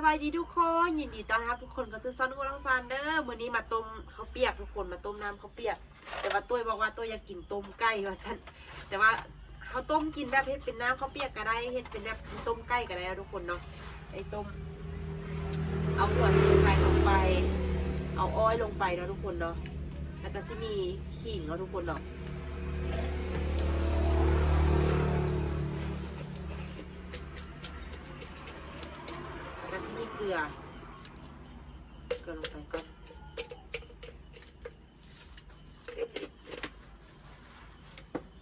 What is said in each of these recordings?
ສະບາຍດີທຸກຄົນ ຍິນດີຕ້ອນຮັບທຸກຄົນເຂົ້າສູ່ຊ່ອງນ້ອງອູ້ນ້ອງຊານເດີ. ມື້ນີ້ມາຕົ້ມເຂົ້າປຽກທຸກຄົນ ມາຕົ້ມນ້ຳເຂົ້າປຽກ ແຕ່ວ່າຕຸ້ຍບອກວ່າຕຸ້ຍຢາກກິນຕົ້ມໄກ່ວ່າຊັ້ນ ແຕ່ວ່າເຮົາຕົ້ມກິນແບບເຮັດເປັນນ້ຳເຂົ້າປຽກກະໄດ້ ເຮັດເປັນແບບຕົ້ມໄກ່ກະໄດ້ເນາະທຸກຄົນເນາະ. ໄອ້ຕົ້ມ ເອົາຫົວສີໄຄລົງໄປ ເອົາອ້ອຍລົງໄປເນາະທຸກຄົນເນາະ ແລ້ວກະຊິມີຂີງເນາະທຸກຄົນເນາະ ແລ້ວກະຊິມີເກືອ ເກືອລົງໄປກ່ອນ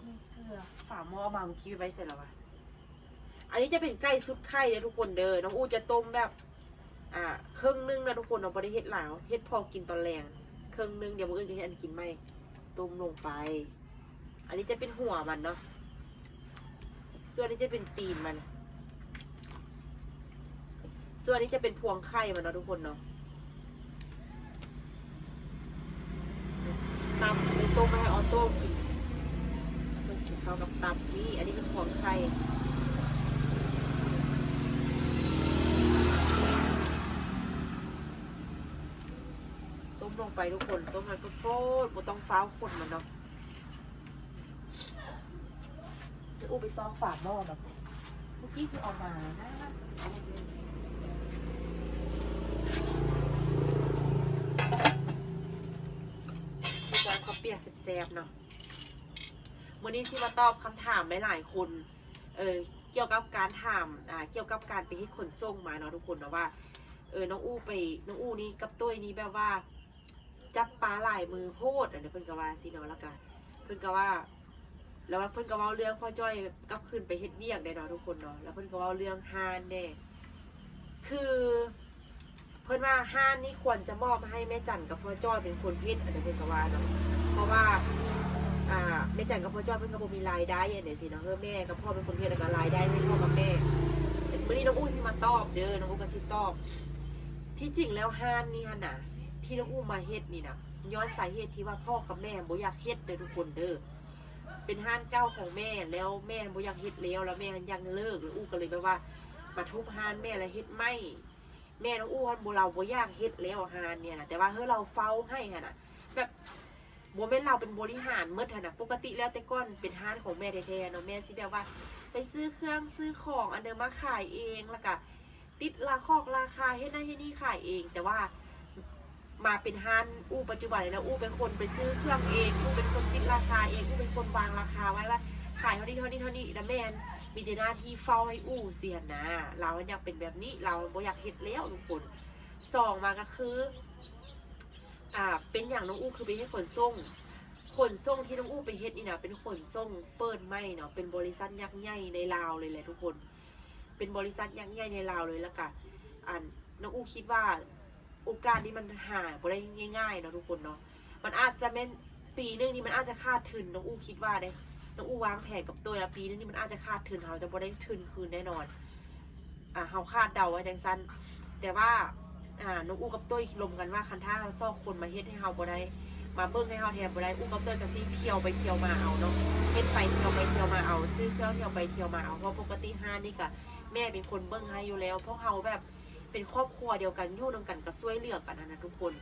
ມີເກືອ ຝາໝໍ້ເອົາມາມື້ກີ້ໄປໄວ້ໃສແລ້ວວະ? ອັນນີ້ຈະເປັນໄກ່ຊຸດໄຂ່ເດີທຸກຄົນເດີ ນ້ອງອູ້ຈະຕົ້ມແບບ ອ່າ ເຄິ່ງໜຶ່ງນະທຸກຄົນເນາະ ບໍ່ໄດ້ເຮັດຫຼາຍ ເຮັດພໍກິນຕອນແລງເຄິ່ງໜຶ່ງ ດຽວມື້ອື່ນກະເຮັດອັນກິນໃໝ່ ຕົ້ມລົງໄປ. ອັນນີ້ຈະເປັນຫົວມັນເນາະ ສ່ວນນີ້ຈະເປັນຕີນມັນ ສ່ວນນີ້ຈະເປັນພວງໄຂ່ມັນເນາະທຸກຄົນເນາະ. ຕັບ ໄປຕົ້ມໄວ້ໃຫ້ອອໂຕ້ກິນ ເພິ່ນກິນເຂົ້າກັບຕັບ. ນີ້ ອັນນີ້ເປັນພວງໄຂ່ ຕົ້ມລົງໄປທຸກຄົນ ຕົ້ມໃຫ້ໂພດໆ ບໍ່ຕ້ອງຟ້າວຄົນມັນເນາະ. ອູ້ໄປຊອກຝາໝໍ້ແບບ ເມື່ອກີ້ຄືເອົາມານະ ເຂົ້າປຽກແຊບໆເນາະ. ມື້ນີ້ຊິມາຕອບຄຳຖາມຫຼາຍໆຄົນ ເອີ ກ່ຽວກັບການຖາມ ອ່າ ກ່ຽວກັບການໄປເຮັດຂົນສົ່ງມາເນາະທຸກຄົນເນາະ ວ່າ ເອີ ນ້ອງອູ້ໄປ ນ້ອງອູ້ນີ້ກັບຕຸ້ຍນີ້ແບບວ່າ ຈັບປາຫຼາຍມືໂພດ ອັນນີ້ເພິ່ນກະວ່າຊີ້ເນາະ. ແລ້ວກະເພິ່ນກະວ່າ ແລ້ວເພິ່ນກະເວົ້າເລື່ອງພໍ່ຈ້ອຍກັບຄືນໄປເຮັດວຽກແດ່ເນາະທຸກຄົນເນາະ ແລ້ວເພິ່ນກະເວົ້າເລື່ອງຮ້ານແດ່ ຄືເພິ່ນວ່າຮ້ານນີ້ຄວນຈະມອບໃຫ້ແມ່ຈັນກັບພໍ່ຈ້ອຍເປັນຄົນເຮັດ ອັນນີ້ເພິ່ນກະວ່າເນາະ ເພາະວ່າ ອ່າ ແມ່ຈັນກັບພໍ່ຈ້ອຍເພິ່ນກະບໍ່ມີລາຍໄດ້ ອັນນີ້ຊີ້ເນາະ ເອີ ແມ່ກັບພໍ່ເປັນຄົນເຮັດ ແລ້ວກະລາຍໄດ້ໃຫ້ພໍ່ກັບແມ່. ມື້ນີ້ນ້ອງອູ້ຊິມາຕອບເດີ ນ້ອງອູ້ກະຊິຕອບ ທີ່ຈິງແລ້ວຮ້ານນີ້ຫັ້ນນະ ທີ່ນ້ອງອູ້ມາເຮັດນີ້ນະ ຍ້ອນສາເຫດທີ່ວ່າພໍ່ກັບແມ່ບໍ່ຢາກເຮັດເດີທຸກຄົນເດີ ເປັນຮ້ານເກົ່າຂອງແມ່ ແລ້ວແມ່ບໍ່ຢາກເຮັດແລ້ວ ແລ້ວແມ່ຍັງເລີກ ແລ້ວອູ້ກະເລີຍແບບວ່າມາທຸບຮ້ານແມ່ ແລ້ວເຮັດໃໝ່. ແມ່ນ້ອງອູ້ຫັ້ນບໍ່ ລາວບໍ່ຢາກເຮັດແລ້ວຮ້ານນີ້ນະ ແຕ່ວ່າເຮີລາວເຝົ້າໃຫ້ຫັ້ນນະ ແບບ ບໍ່ແມ່ນລາວເປັນບໍລິຫານໝົດຫັ້ນນະ. ປົກກະຕິແລ້ວແຕ່ກ່ອນເປັນຮ້ານຂອງແມ່ແທ້ໆເນາະ ແມ່ຊິແບບວ່າໄປຊື້ເຄື່ອງຊື້ຂອງອັນເດີມາຂາຍເອງ ແລ້ວກະ ຕິດລາຄອກລາຄາ ເຮັດນັ້ນເຮັດນີ້ຂາຍເອງ ແຕ່ວ່າມາເປັນຮ້ານອູ້ປັດຈຸບັນນີ້ນະ ອູ້ເປັນຄົນໄປຊື້ເຄື່ອງເອງ ອູ້ເປັນຄົນຕິດລາຄາເອງ ອູ້ເປັນຄົນວາງລາຄາໄວ້ວ່າຂາຍເທົ່ານີ້ເທົ່ານີ້ເທົ່ານີ້ ລະແມ່ມີແຕ່ໜ້າທີ່ເຝົ້າໃຫ້ອູ້ຊີ້ຫັ້ນນາ. ລາວຫັ້ນຢາກເປັນແບບນີ້ ລາວບໍ່ຢາກເຮັດແລ້ວທຸກຄົນ. ສອງມາກະຄື ອ່າ ເປັນຫຍັງນ້ອງອູ້ຄືໄປເຮັດຂົນສົ່ງ? ຂົນສົ່ງທີ່ນ້ອງອູ້ໄປເຮັດນີ້ນະ ເປັນຂົນສົ່ງເປີດໃໝ່ເນາະ ເປັນບໍລິສັດຍັກໃຫຍ່ໃນລາວເລີຍແຫຼະທຸກຄົນ. ເປັນບໍລິສັດຍັກໃຫຍ່ໃນລາວເລີຍ ແລ້ວກະ ອັນ ນ້ອງອູ້ຄິດວ່າໂອກາດນີ້ມັນຫາບໍ່ໄດ້ງ່າຍໆເນາະທຸກຄົນເນາະ. ມັນອາດຈະແມ່ນປີໜຶ່ງນີ້ມັນອາດຈະຂາດທຶນ ນ້ອງອູ້ຄິດວ່າເດ້ ນ້ອງອູ້ວາງແຜນກັບໂຕຍລະ ປີໜຶ່ງນີ້ມັນອາດຈະຂາດທຶນ ເຮົາຈະບໍ່ໄດ້ທຶນຄືນແນ່ນອນ. ອ່າ ເຮົາຄາດເດົາໄວ້ຈັ່ງຊັ້ນ ແຕ່ວ່າ ອ່າ ນ້ອງອູ້ກັບໂຕຍລົມກັນວ່າ ຄັນຖ້າເຮົາຊອກຄົນມາເຮັດໃຫ້ເຮົາບໍ່ໄດ້ ມາເບິ່ງໃຫ້ເຮົາແທນບໍ່ໄດ້ ອູ້ກັບໂຕຍກະຊິທ່ຽວໄປທ່ຽວມາເອົາເນາະ ເຮັດໄປທ່ຽວໄປທ່ຽວມາເອົາ ຊື້ເຄື່ອງທ່ຽວໄປທ່ຽວມາເອົາ ເພາະປົກກະຕິຮ້ານນີ້ກະແມ່ເປັນຄົນເບິ່ງໃຫ້ຢູ່ແລ້ວ ພວກເຮົາແບບເປັນຄອບຄົວດຽວກັນ ຢູ່ນຳກັນກະຊ່ວຍເຫຼືອກັນຫັ້ນນະທຸກຄົນ.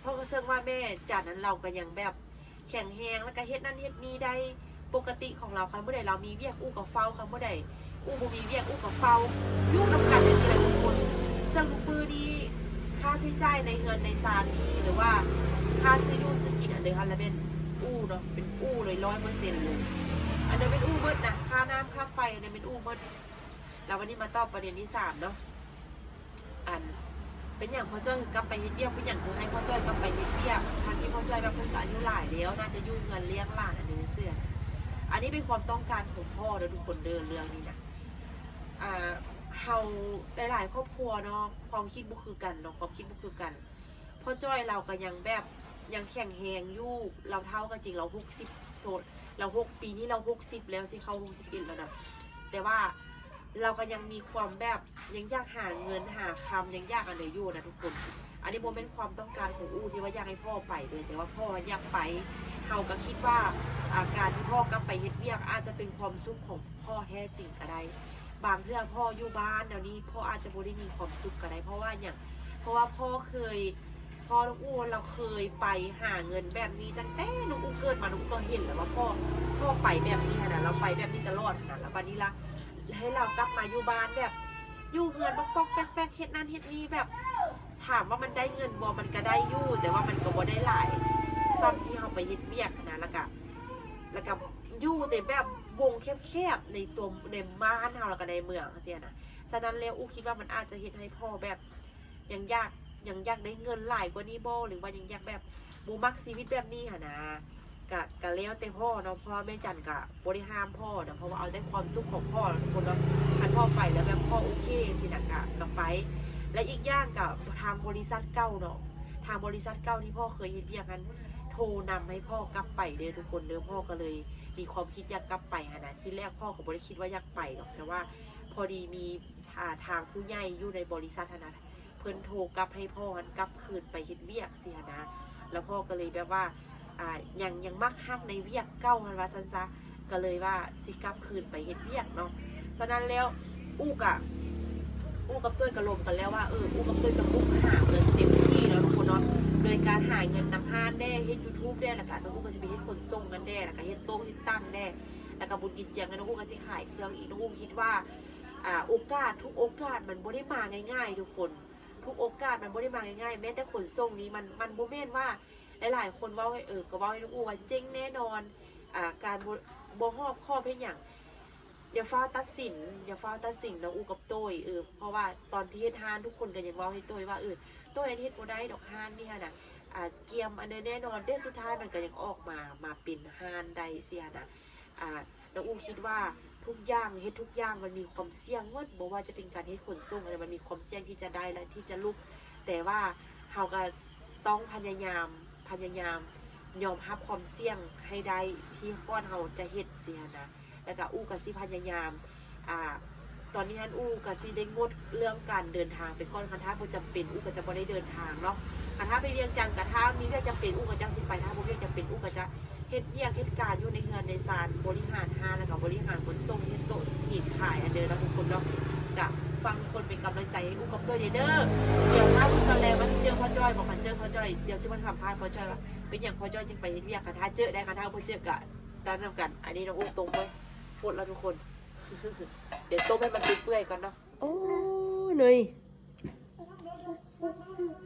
ເພາະກະເຊິ່ງວ່າແມ່ຈັນນັ້ນ ລາວກະຍັງແບບ ແຂງແຮງ ແລ້ວກະເຮັດນັ້ນເຮັດນີ້ໄດ້ປົກກະຕິຂອງລາວ ຄັນມື້ໃດລາວມີວຽກ ອູ້ກະເຝົ້າ ຄັນມື້ໃດອູ້ບໍ່ມີວຽກ ອູ້ກະເຝົ້າ ຢູ່ນຳກັນຈັ່ງຊີ້ແຫຼະທຸກຄົນ. ເຊິ່ງທຸກມື້ນີ້ຄ່າໃຊ້ຈ່າຍໃນເຮືອນໃນຊານນີ້ ຫຼືວ່າຄ່າຊື້ຢູ່ຊື້ກິນ ອັນເດີຫັ້ນລະແມ່ນອູ້ເນາະ ເປັນອູ້ເລີຍ ຮ້ອຍເປີເຊັນເລີຍ ອັນເດີເປັນອູ້ໝົດນະ ຄ່ານ້ຳຄ່າໄຟ ອັນເດີເປັນອູ້ໝົດ. ແລ້ວວັນນີ້ມາຕອບປະເດັນທີສາມເນາະ ອັນ ເປັນຫຍັງພໍ່ຈ້ອຍຄືກັບໄປເຮັດວຽກ ເປັນຫຍັງຄືໃຫ້ພໍ່ຈ້ອຍກັບໄປເຮັດວຽກ ທັງທີ່ພໍ່ຈ້ອຍແບບເພິ່ນກະອາຍຸຫຼາຍແລ້ວ ໜ້າຈະຢູ່ເຮືອນລ້ຽງຫຼານອັນນີ້ຊື່ໆ. ອັນນີ້ເປັນຄວາມຕ້ອງການຂອງພໍ່ເດີທຸກຄົນເດີ ເລື່ອງນີ້ນະ ອ່າ ເຮົາຫຼາຍໆຄອບຄົວເນາະ ຄວາມຄິດບໍ່ຄືກັນເນາະ ຄວາມຄິດບໍ່ຄືກັນ. ພໍ່ຈ້ອຍລາວກະຍັງແບບ ຍັງແຂງແຮງຢູ່ ລາວເຖົ້າກະຈິງ ລາວຫົກສິບ ໂທດ ລາວຫົກ ປີນີ້ລາວຫົກສິບແລ້ວ ຊິເຂົ້າຫົກສິບເອັດແລ້ວນະ ແຕ່ວ່າລາວກະຍັງມີຄວາມແບບ ຍັງຢາກຫາເງິນຫາຄຳ ຍັງຢາກອັນໃດຢູ່ນະທຸກຄົນ. ອັນນີ້ບໍ່ແມ່ນຄວາມຕ້ອງການຂອງອູ້ທີ່ວ່າຢາກໃຫ້ພໍ່ໄປເດີ ແຕ່ວ່າພໍ່ຢາກໄປ ເຮົາກະຄິດວ່າ ອາ ການທີ່ພໍ່ກັບໄປເຮັດວຽກອາດຈະເປັນຄວາມສຸກຂອງພໍ່ແທ້ຈິງກະໄດ້. ບາງເທື່ອພໍ່ຢູ່ບ້ານແນວນີ້ ພໍ່ອາດຈະບໍ່ໄດ້ມີຄວາມສຸກກໍໄດ້. ເພາະວ່າຫຍັງ? ເພາະວ່າພໍ່ເຄີຍ ພໍ່ນ້ອງອູ່ລາວເຄີຍໄປຫາເງິນແບບນີ້ ຕັ້ງແຕ່ນ້ອງອູ່ເກີດມາ ນ້ອງອູ່ກໍເຫັນແລ້ວວ່າພໍ່ ພໍ່ໄປແບບນີ້ຫັ້ນນະ ລາວໄປແບບນີ້ຕະຫຼອດຫັ້ນນະ. ແລ້ວບາດນີ້ລະ ໃຫ້ລາວກັບມາຢູ່ບ້ານແບບ ຢູ່ເຮືອນປອກໆແປກໆ ເຮັດນັ້ນເຮັດນີ້ ແບບ ຖາມວ່າມັນໄດ້ເງິນບໍ່? ມັນກໍໄດ້ຢູ່ ແຕ່ວ່າມັນກໍບໍ່ໄດ້ຫຼາຍສ່ຳທີ່ເຮົາໄປເຮັດວຽກຫັ້ນນະ. ແລ້ວກະ ແລ້ວກະຢູ່ແຕ່ແບບວົງແຄບໆ ໃນຕົວ ໃນບ້ານເຮົາ ແລ້ວກໍໃນເມືອງ ຈັ່ງຊີ້ນະ. ສະນັ້ນແລ້ວ ອູ່ຄິດວ່າມັນອາດຈະເຮັດໃຫ້ພໍ່ແບບ ຍັງຢາກ ຍັງຢາກໄດ້ເງິນຫຼາຍກວ່ານີ້ບໍ່ ຫຼືວ່າຍັງຢາກແບບບໍ່ມັກຊີວິດແບບນີ້ຫັ້ນນະ. ກະ ກະແລ້ວແຕ່ພໍ່ເນາະ ເພາະວ່າແມ່ຈັນກະບໍ່ໄດ້ຫ້າມພໍ່ເນາະ ເພາະວ່າເອົາແຕ່ຄວາມສຸກຂອງພໍ່ເນາະ ທຸກຄົນເນາະ. ຄັນພໍ່ໄປແລ້ວແບບພໍ່ໂອເຄຊີ້ນະ ກະ ກະໄປ. ແລະ ອີກຢ່າງກະທາງບໍລິສັດເກົ່າເນາະ ທາງບໍລິສັດເກົ່າທີ່ພໍ່ເຄີຍເຮັດວຽກຫັ້ນ ໂທນຳໃຫ້ພໍ່ກັບໄປເດີ ທຸກຄົນເດີ. ພໍ່ກໍເລີຍມີຄວາມຄິດຢາກກັບໄປຫັ້ນນະ. ທີແລກພໍ່ກໍບໍ່ໄດ້ຄິດວ່າຢາກໄປດອກ ແຕ່ວ່າພໍດີມີ ອ່າ ທາງຜູ້ໃຫຍ່ຢູ່ໃນບໍລິສັດຫັ້ນນະ ເພິ່ນໂທກັບໃຫ້ພໍ່ຫັ້ນກັບຄືນໄປເຮັດວຽກຊີ້ຫັ້ນນະ. ແລ້ວພໍ່ກໍເລີຍແບບວ່າ ອ່າ ຍັງ ຍັງມັກຮັກໃນວຽກເກົ່າຫັ້ນວ່າຊັ້ນຊະ ກໍເລີຍວ່າຊິກັບຄືນໄປເຮັດວຽກເນາະ. ສະນັ້ນແລ້ວ ອູ່ກະ ອູ່ກັບເຕີຍກໍລົມກັນແລ້ວວ່າ ເອີ ອູ່ກັບເຕີຍຈະບຸກຫາເງິນເຕັມທີ່ເນາະ ທຸກຄົນເນາະ ໂດຍການຫາເງິນນຳຮ້ານແດ່ ເຮັດຢູທູບແດ່ ແລ້ວກະນ້ອງອູ່ກໍຊິໄປເຮັດຂົນສົ່ງນັ້ນແດ່ ແລ້ວກະເຮັດໂຕະເຮັດຕັ່ງແດ່ ແລ້ວກະບຸນກິນຈຽງ ນ້ອງອູ່ກໍຊິຂາຍເຄື່ອງອີກ. ນ້ອງອູ່ຄິດວ່າ ອ່າ ໂອກາດ ທຸກໂອກາດມັນບໍ່ໄດ້ມາງ່າຍໆ ທຸກຄົນ. ທຸກໂອກາດມັນບໍ່ໄດ້ມາງ່າຍໆ. ແມ້ແຕ່ຂົນສົ່ງນີ້ ມັນ ມັນບໍ່ແມ່ນວ່າ ຫຼາຍໆຄົນເວົ້າໃຫ້ ເອີ ກໍເວົ້າໃຫ້ນ້ອງອູ່ວ່າເຈັງແນ່ນອນ ອ່າ ການບໍ່ ບໍ່ຮອບຄອບເຮັດຫຍັງ. ຢ່າຟ້າວຕັດສິນ ຢ່າຟ້າວຕັດສິນນ້ອງອູ່ກັບໂຕ້ຍ ເອີ ເພາະວ່າຕອນທີ່ເຮັດຮ້ານ ທຸກຄົນກໍຍັງເວົ້າໃຫ້ໂຕ້ຍວ່າ ເອີ ໂຕ້ຍ ອັນເຮັດບໍ່ໄດ້ດອກຮ້ານນີ້ຫັ້ນນະ ອ່າ ກຽມອັນເດີແນ່ນອນເດ້. ສຸດທ້າຍມັນກໍຍັງອອກມາ ມາເປັນຮ້ານໄດ້ຊີ້ຫັ້ນນະ. ອ່າ ນ້ອງອູ່ຄິດວ່າທຸກຢ່າງ ເຮັດທຸກຢ່າງມັນມີຄວາມສ່ຽງໝົດ ບໍ່ວ່າຈະເປັນການເຮັດຂົນສົ່ງ ມັນມີຄວາມສ່ຽງທີ່ຈະໄດ້ ແລະ ທີ່ຈະຫຼຸດ ແຕ່ວ່າເຮົາກໍຕ້ອງພະຍາຍາມ ພະຍາຍາມຍອມຮັບຄວາມສ່ຽງໃຫ້ໄດ້ ທີ່ກ່ອນເຮົາຈະເຮັດຊີ້ຫັ້ນນະ. ແລ້ວກໍອູ່ກໍຊິພະຍາຍາມ ອ່າ ຕອນນີ້ຫັ້ນອູ່ກໍຊິໄດ້ງົດເລື່ອງການເດີນທາງໄປກ່ອນ. ຄັນຖ້າບໍ່ຈຳເປັນ ອູ່ກໍຈະບໍ່ໄດ້ເດີນທາງເນາະ. ຄັນຖ້າໄປວຽງຈັນ ກໍຖ້າມີວຽກຈຳເປັນ ອູ່ກໍຈັ່ງຊິໄປ. ຖ້າບໍ່ວຽກຈຳເປັນ ອູ່ກໍຈະ ເຮັດວຽກເຮັດການຢູ່ໃນເຮືອນໃນຊານ ບໍລິຫານຮ້ານ ແລ້ວກໍບໍລິຫານຂົນສົ່ງ ເຮັດໂຕະເຮັດຫີນຂາຍຫັ້ນເດີເນາະ ທຸກຄົນເນາະ. ກະຝາກທຸກຄົນເປັນກຳລັງໃຈໃຫ້ອູ່ກັບໂຕ້ຍແດ່ເດີ. ດຽວຖ້າມື້ຕອນແລງວ່າຊິເຈີພໍ່ຈ້ອຍບໍ່ ຄັນເຈີພໍ່ຈ້ອຍ ດຽວຊິມາສຳພາດພໍ່ຈ້ອຍວ່າເປັນຫຍັງພໍ່ຈ້ອຍຈຶ່ງໄປເຮັດວຽກ. ຄັນຖ້າເຈີໄດ້ ຄັນຖ້າບໍ່ເຈີກະ ຕາມນຳກັນ. ອັນນີ້ນ້ອງອູ່ຕົ້ມໄວ້ໂພດແລ້ວ ທຸກຄົນ. ດຽວຕົ້ມໃຫ້ມັນເປື່ອຍໆກ່ອນເນາະ. ໂອ້ ເນີຍ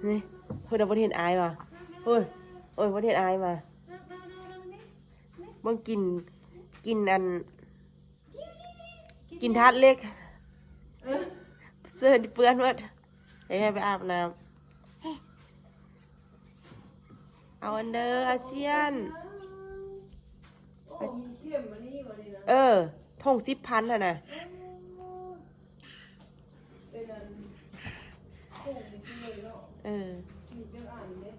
ນີ້ ເພິ່ນເອົາ ເພິ່ນເຫັນອາຍວ່າ ໂອ້ຍ ໂອ້ຍ ເພິ່ນເຫັນອາຍວ່າ ເບິ່ງ ກິນ ກິນອັນ ກິນທາດເຫຼັກ ເອີ ເສື້ອເປື້ອນໝົດ. ໃຫ້ ໃຫ້ໄປອາບນ້ຳ. ເອົາອັນເດີ ອາຊຽນ ໂອ້ ມີເຂັມອັນນີ້ບໍ່ນີ້ນະ? ເອີ ຖົງສິບພັນຫັ້ນນະ. ໂອ້ ເປັນອັນ ໂອ້ ມີເຂັມເລີຍເນາະ. ເອີ ມີຈັກອັນເດ້?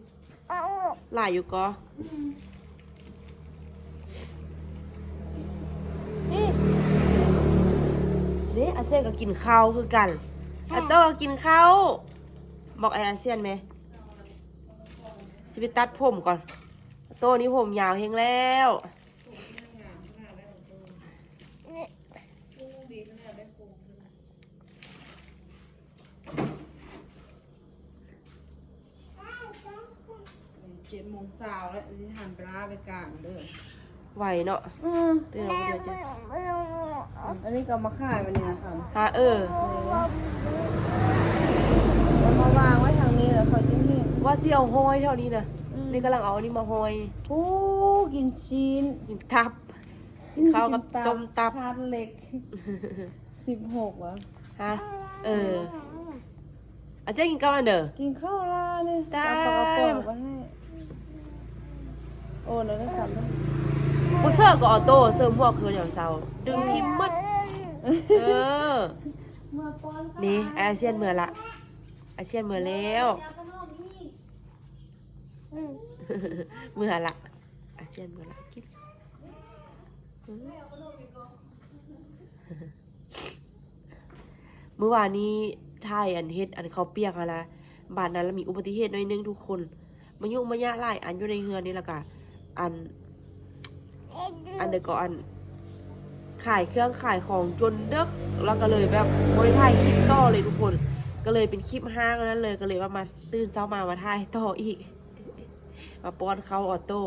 ຫຼາຍຢູ່ກໍ. ອືມ ເດ້ ອາຊຽນກໍກິນເຂົ້າຄືກັນ. ອາໂຕ້ກໍກິນເຂົ້າ. ບອກໄອ້ອາຊຽນແມ ຊິໄປຕັດຜົມກ່ອນ. ອາໂຕ້ນີ້ຜົມຍາວແຮງແລ້ວ. ເຈັດໂມງຊາວແລ້ວ ຊິຫັນໄປລາໄປກາງເດີ. ໄວເນາະ. ອືມ ຕື່ນແລ້ວເດີ. ອັນນີ້ກໍເອົາມາຂາຍມື້ນີ້ນະຄະ. ຫາ ເອີ ເອົາມາວາງໄວ້ທາງນີ້ແລ້ວເຂົາຈຶ່ງເຫັນ. ວ່າຊິເອົາຫ້ອຍແຖວນີ້ນະ. ອືມ ນີ້ກຳລັງເອົາອັນນີ້ມາຫ້ອຍ. ໂອ້ ກິນຊີ້ນ ກິນຕັບ ກິນເຂົ້າກັບ ກິນຕັບ ຕົ້ມຕັບ ທາດເຫຼັກ. ສິບຫົກຫວາ? ຮະ ເອີ ອາເຊຍກິນເຂົ້າອັນເດີ ກິນເຂົ້າລານີ້. ຕາຍ ເອົາປາກກະປ໋ອງໄປໃຫ້. ໂອ້ ແລ້ວໄດ້ສາມ ຜູ້ເສີກກໍອອໂຕ້ ເສີມຫົວຄືດຽວເຊົ້າ ດຶງຖິ້ມໝົດ. ເອີ ນີ້ ອາຊຽນເມືອລະ ອາຊຽນເມືອແລ້ວ. ເມືອລະ ອາຊຽນເມືອລະ ກິນ. ມື້ວານນີ້ຖ່າຍອັນເຮັດອັນເຂົ້າປຽກຫັ້ນລະ ບາດນັ້ນລະມີອຸບັດຕິເຫດໜ້ອຍໜຶ່ງທຸກຄົນ. ມາຫຍຸ້ງມາຍາກຫຼາຍອັນຢູ່ໃນເຮືອນນີ້ ລະກະອັນ ອັນໃດກໍອັນ ຂາຍເຄື່ອງຂາຍຂອງຈົນເດິກ ແລ້ວກໍເລີຍແບບບໍ່ໄດ້ຖ່າຍຄລິບຕໍ່ເລີຍທຸກຄົນ ກໍເລີຍເປັນຄລິບຮ້າງນັ້ນເລີຍ ກໍເລີຍວ່າມາ ຕື່ນເຊົ້າມາ ມາຖ່າຍຕໍ່ອີກ ມາປ້ອນເຂົ້າອອໂຕ້.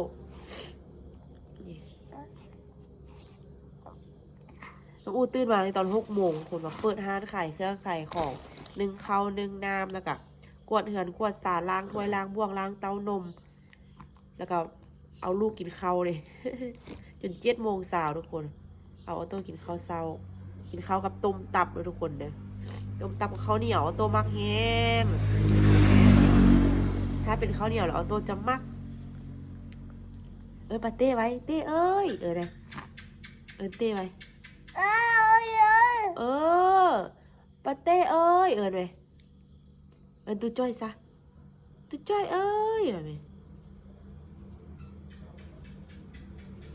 ນ້ອງອູ່ຕື່ນມາໃນຕອນຫົກໂມງ ຄົນມາເປີດຮ້ານຂາຍເຄື່ອງຂາຍຂອງ ໜຶ້ງເຂົ້າໜຶ້ງນ້ຳ ແລ້ວກະກວດເຮືອນກວດຊາ ລ້າງຖ້ວຍລ້າງບ່ວງລ້າງເຕົ້ານົມ ແລ້ວກໍເອົາລູກກິນເຂົ້າເດ້ ຈົນເຈັດໂມງເຊົ້າທຸກຄົນ ເອົາອອໂຕ້ກິນເຂົ້າເຊົ້າ ກິນເຂົ້າກັບຕົ້ມຕັບເດີທຸກຄົນເດີ ຕົ້ມຕັບກັບເຂົ້າໜຽວ ອອໂຕ້ມັກແຮງ ຖ້າເປັນເຂົ້າໜຽວແລ້ວອອໂຕ້ຈະມັກ. ເອີ້ນປາເຕ້ໄວ້ ເຕ້ເອີຍ ເອີ້ນເດ້ ເອີ້ນເຕ້ໄວ້ ເອີ ປາເຕ້ເອີຍ ເອີ້ນໄວ້ ເອີ້ນຕູ້ຈ້ອຍຊະ ຕູ້ຈ້ອຍເອີຍ ວ່າແມ່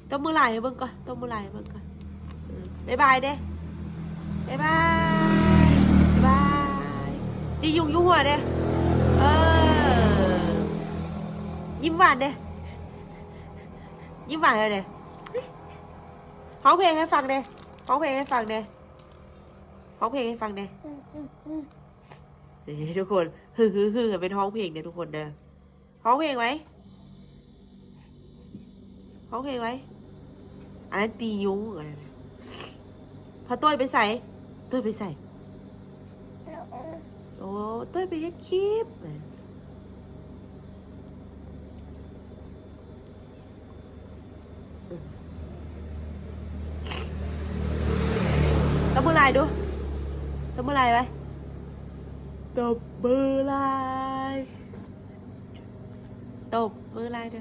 ຕົບມືຫຼາຍໃຫ້ເບິ່ງກ່ອນ ຕົບມືຫຼາຍໃຫ້ເບິ່ງກ່ອນ ເອີ ບາຍບາຍເດ້ ບາຍບາຍ ບາຍບາຍ ຕີຍຸງຢູ່ຫົວເດ້ ເອີ ຍິ້ມຫວານເດ້ ຍິ້ມຫວານໃຫ້ເດ້ ຮ້ອງເພງໃຫ້ຟັງເດ້ ຮ້ອງເພງໃຫ້ຟັງເດ້ ຮ້ອງເພງໃຫ້ຟັງແດ່ ເດ້ທຸກຄົນ ຮຶໆ ເປັນຮ້ອງເພງເດ້ທຸກຄົນເດີ ຮ້ອງເພງໄວ້ ຮ້ອງເພງໄວ້ ອັນນັ້ນຕີຍຸງ ອັນນັ້ນ ພໍ່ໂຕ້ຍໄປໃສ? ໂຕ້ຍໄປໃສ? ໂອ້ ໂຕ້ຍໄປເຮັດຄລິບ. ຕົບມືຫຼາຍດູ ຕົບມືຫຼາຍໄວ້ ຕົບມືຫຼາຍ ຕົບມືຫຼາຍເດີ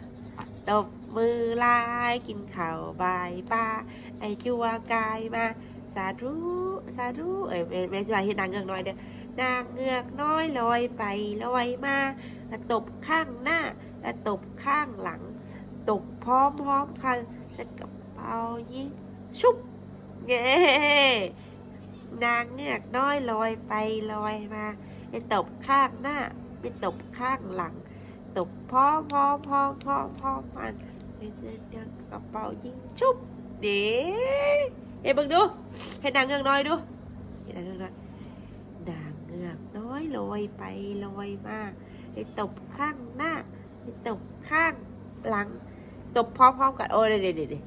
ຕົບມືຫຼາຍ ກິນເຂົ້າບາຍປາ ໄອ້ຈົວກາຍມາ ສາທຸ ສາທຸ ເອີຍ ແມ່ ແມ່ຊິວ່າເຮັດນາງເງືອກນ້ອຍເດີ ນາງເງືອກນ້ອຍລອຍໄປລອຍມາ ລະຕົບຂ້າງໜ້າ ລະຕົບຂ້າງຫຼັງ ຕົບພ້ອມໆກັນ ລະກະເປົ່າຍິງ ຊຸບ ເຢ້ ນາງເງືອກນ້ອຍລອຍໄປລອຍມາ ໄປຕົບຂ້າງໜ້າ ໄປຕົບຂ້າງຫຼັງ ຕົບພ້ອມໆໆໆໆ ກະເປົ່າຍິງ ຊຸບ ເດ້ ເຮັດເບິ່ງດູ ເຮັດນາງເງືອກນ້ອຍດູ ເຮັດນາງເງືອກນ້ອຍ ນາງເງືອກນ້ອຍລອຍໄປລອຍມາ ໄປຕົບຂ້າງໜ້າ ໄປຕົບຂ້າງຫຼັງ ຕົບພ້ອມໆກັນ ໂອ້ ເດ້ໆໆ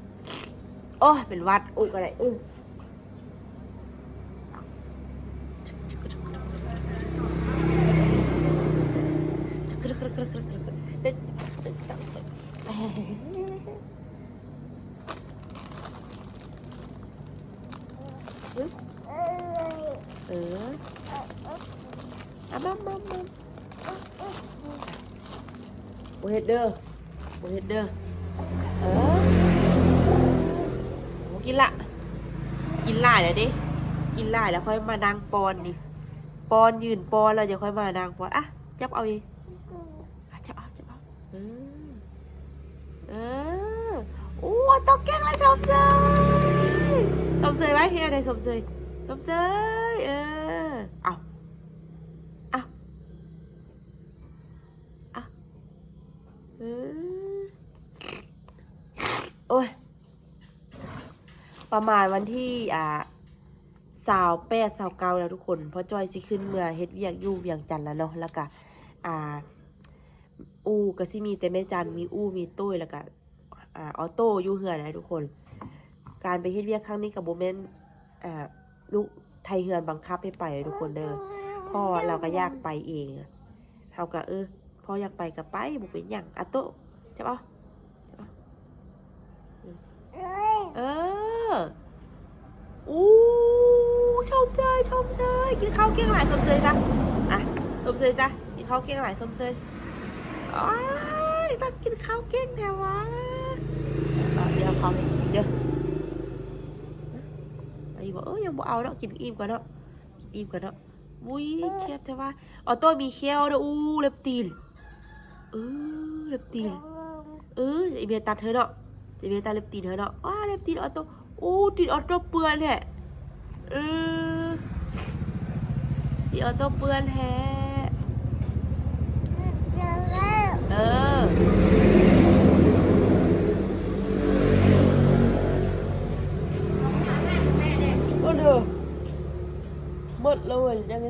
ໆ ໂອ້ຍ ເປັນຫວັດ ອຸກະໄດ້ ອື ເອີ ອາມາມາມາ ບໍ່ເຮັດເດີ ບໍ່ເຮັດເດີ ເອີ ບໍ່ກິນລະ ກິນຫຼາຍແລ້ວເດ້ ກິນຫຼາຍແລ້ວຄ່ອຍມານັ່ງປ້ອນນີ້ ປ້ອນ ຢືນປ້ອນແລ້ວຈະຄ່ອຍມານັ່ງປ້ອນ ອ່ະ ຈັບເອົາອີກ ອ່ະ ຈັບເອົາ ຈັບເອົາ ເອີ ເອີ ໂອ້ ຕົກເກັ່ງແລ້ວ ຊົມເຊີຍ ຊົມເຊີຍໄວ້ ເຮັດແນວໃດ ຊົມເຊີຍ ຊົມເຊີຍ ເອີ ເອົາ ເອົາ ເອີ ໂອ້ຍ ປະມານວັນທີ ອ່າ ຊາວແປດ ຊາວເກົ້າແລ້ວທຸກຄົນ ພໍ່ຈ້ອຍຊິຂຶ້ນເມືອເຮັດວຽກຢູ່ວຽງຈັນແລ້ວເນາະ ແລ້ວກະ ອ່າ ອູ່ກະຊິມີແຕ່ແມ່ຈັນ ມີອູ່ ມີໂຕ້ຍ ແລ້ວກະ ອ່າ ອອໂຕ້ຢູ່ເຮືອນນະທຸກຄົນ ການໄປເຮັດວຽກຄັ້ງນີ້ກະບໍ່ແມ່ນ ອ່າ ລູກໄທເຮືອນບັງຄັບໃຫ້ໄປເດີທຸກຄົນເດີ ພໍ່ລາວກະຢາກໄປເອງ ເຮົາກະ ເອີ ພໍ່ຢາກໄປກະໄປ ບໍ່ເປັນຫຍັງ ອາໂຕ້ ຈັບເອົາ ເອີ ອູ້ ຊົມເຊີຍ ຊົມເຊີຍ ກິນເຂົ້າເກັ່ງຫຼາຍ ຊົມເຊີຍຊະ ອ່ະ ຊົມເຊີຍຊະ ກິນເຂົ້າເກັ່ງຫຼາຍ ຊົມເຊີຍ ໂອ້ຍ ຕັກກິນເຂົ້າເກັ່ງແທ້ຫວາ ດຽວເຂົ້າໃຫ້ກິນເດີ ໄປບໍ່ ເອີ ຍັງບໍ່ເອົາເນາະ ກິນອີ່ມກ່ອນເນາະ ກິນອີ່ມກ່ອນເນາະ ອຸ້ຍ ແຊບແທ້ຫວາ ອອໂຕ້ມີແຂ້ວເດີ ອູ້ ເລັບຕີນ ເອີ ເລັບຕີນ ເອີ ອີເມຍຕັດເທີເນາະ ອີເມຍຕັດເລັບຕີນເທີເນາະ ວ້າ ເລັບຕີນອອໂຕ້ ອູ້ ຕີນອອໂຕ້ເປື້ອນແທ້ ເອີ ຕີນອອໂຕ້ເປື້ອນແທ້ ເອີ.